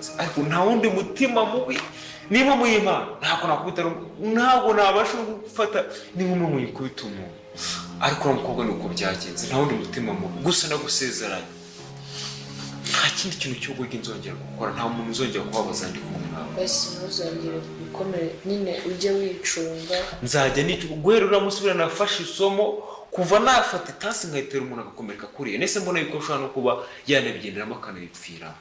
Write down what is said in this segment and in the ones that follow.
Byagenze, ariko nta wundi mutima mubi niba mu y'Imana. Ntabwo nakubita, ntabwo nabasha gufata n'inkumi ngo nyikubite umuntu, ariko uriya mukobwa ni uko byagenze, nta wundi mutima mubi. Gusa ndagusezeranye, nta kindi kintu cy'ubugoryi nzongera gukora, nta muntu nzongera kubabaza ndi kumwe nawe. Basi ntuzongere gukomere nyine, ujye wicunga. Nzajya nica. Guhera uriya munsi buriya nafashe isomo. Kuva nafata itasi nkayitera umuntu agakomereka kuriya, nese mbona yuko ashobora no kuba yanabigenderamo akanabipfiramo.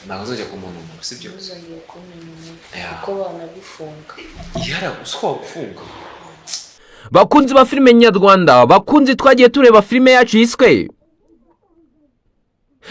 Ntabwo nzongera kumena umuntu, sibyo? Ntuzongere kumena umuntu, kuko banagufunga. Yara uswa wagufunga. Bakunzi ba filime nyarwanda, bakunzi twagiye tureba filime yacu yiswe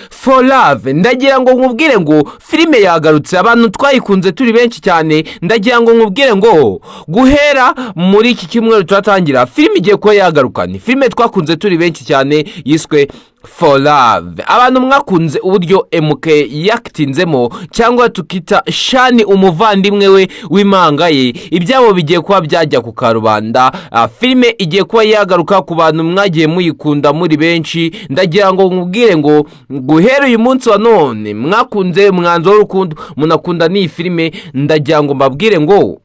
For Love, ndagira ngo nkubwire ngo filime yagarutse. Abantu twayikunze turi benshi cyane. Ndagira ngo nkubwire ngo guhera muri iki cyumweru turatangira, filime igiye kuba yagaruka. Ni filime twakunze turi benshi cyane yiswe For Love. Abantu mwakunze uburyo MK yakitinzemo, cyangwa tukita Shani umuvandimwe we w'impanga ye, ibyabo bigiye kuba byajya ku karubanda. Filime igiye kuba yagaruka ku bantu mwagiye muyikunda muri benshi. Ndagira ngo nkubwire ngo guhera uyu munsi wa none, mwakunze Umwanzuro w'Urukundo, munakunda n'iyi filime, ndagira ngo mbabwire ngo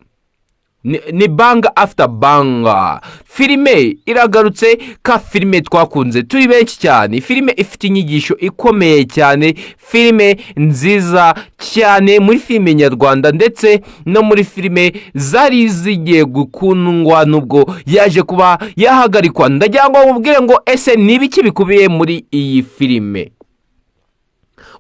ni banger after banger. Filime iragarutse, ka filime twakunze turi benshi cyane, filime ifite inyigisho ikomeye cyane, filime nziza cyane muri filime nyarwanda ndetse no muri filime zari zigiye gukundwa nubwo yaje kuba yahagarikwa. Ndagira ngo mubwire ngo ese ni ibiki bikubiye muri iyi filime?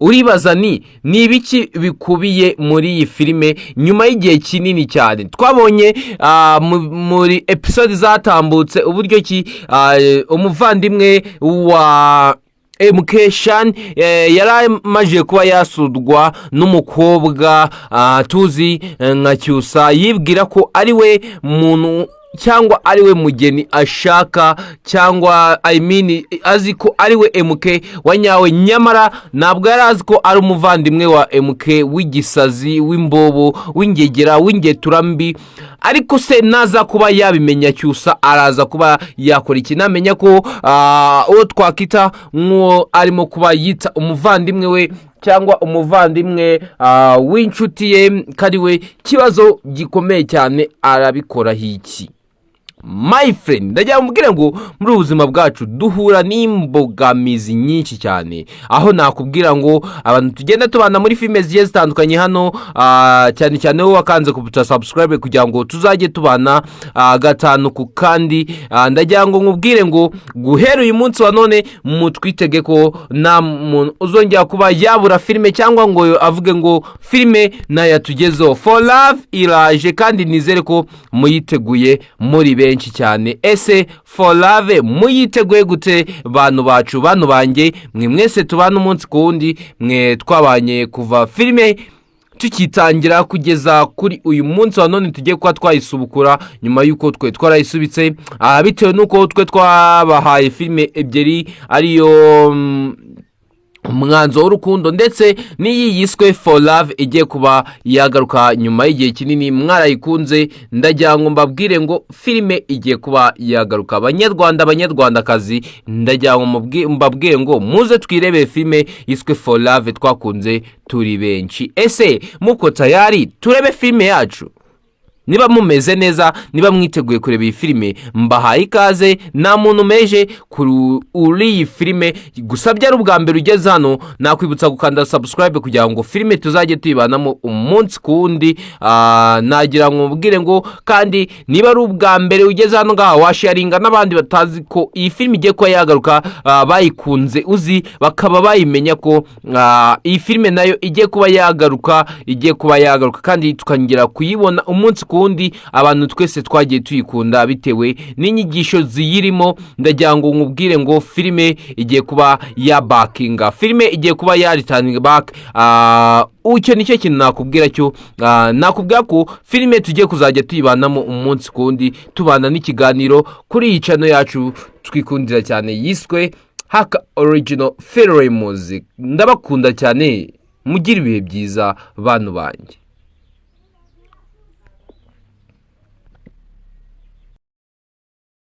Uribaza ni ibiki bikubiye muri iyi filime? Nyuma y'igihe kinini cyane twabonye muri episode zatambutse uburyo ki umuvandimwe wa MK Shan yari amaze kuba yasurwa n'umukobwa tuzi nka Cyusa, yibwira ko ari we muntu cyangwa ari we mugeni ashaka, cyangwa, I mean, azi ko ari we MK wa nyawe. Nyamara ntabwo yari azi ko ari umuvandimwe wa MK w'igisazi, w'imbobo, w'ingegera, w'ingeturambi. Ariko se naza kuba yabimenya, Cyusa araza kuba yakora iki? Namenya ko uwo twakita nk'uwo arimo kuba yita umuvandimwe we cyangwa umuvandimwe w'inshuti ye ko ari we kibazo gikomeye cyane, arabikoraho iki? My friend, ndagira ngo mubwire ngo muri ubu buzima bwacu duhura n'imbogamizi nyinshi cyane, aho nakubwira ngo abantu tugenda tubana muri filime zigiye zitandukanye hano, cyane cyane wowe wakanze kubuta subscribe kugira ngo tuzajye tubana gatanu ku kandi, ndagira ngo nkubwire ngo guhera uyu munsi wa none mutwitege ko nta muntu uzongera kuba yabura filime cyangwa ngo avuge ngo filime nayatugezeho. For Love iraje kandi nizere ko muyiteguye muri benshi cyane. Ese For Love muyiteguye gute, bantu bacu, bantu banjye, mwe mwese tubana umunsi ku wundi, mwe twabanye kuva filime tukitangira kugeza kuri uyu munsi wa none tugiye kuba twayisubukura, nyuma y'uko twe twarayisubitse bitewe n'uko twe twabahaye filime ebyiri, ariyo Umwanzuro w'Urukundo ndetse n'iyi yiswe For Love igiye kuba yagaruka nyuma y'igihe kinini mwarayikunze? Ndagira ngo mbabwire ngo filime igiye kuba yagaruka. Abanyarwanda, abanyarwandakazi, ndagira ngo mbabwire ngo muze twirebere filime yiswe For Love twakunze turi benshi. Ese muko tayari turebe filime yacu? Niba mumeze neza, niba mwiteguye kureba iyi filime, mbahaye ikaze. Nta muntu umeje kuri iyi filime. Gusa byari ubwa mbere ugeze hano, nakwibutsa gukanda subscribe kugira ngo filime tuzajye tuyibanamo umunsi ku wundi. Nagira ngo mubwire ngo kandi niba ari ubwa mbere ugeze hano ngaha, washaringa n'abandi batazi ko iyi filime igiye kuba yagaruka, bayikunze uzi bakaba bayimenya ko iyi filime nayo igiye kuba yagaruka, igiye kuba yagaruka kandi tukongera kuyibona umunsi ku wundi. Abantu twese twagiye tuyikunda bitewe n'inyigisho ziyirimo. Ndagira ngo nkubwire ngo filime igiye kuba yabakinga, filime igiye kuba yareturninga back. Icyo nicyo kintu nakubwira cyo. Nakubwira ko filime tugiye kuzajya tuyibanamo umunsi ku wundi, tubana n'ikiganiro kuri iyi channel yacu twikundira cyane yiswe Haka Original Film Music. Ndabakunda cyane, mugire ibihe byiza, bantu banjye.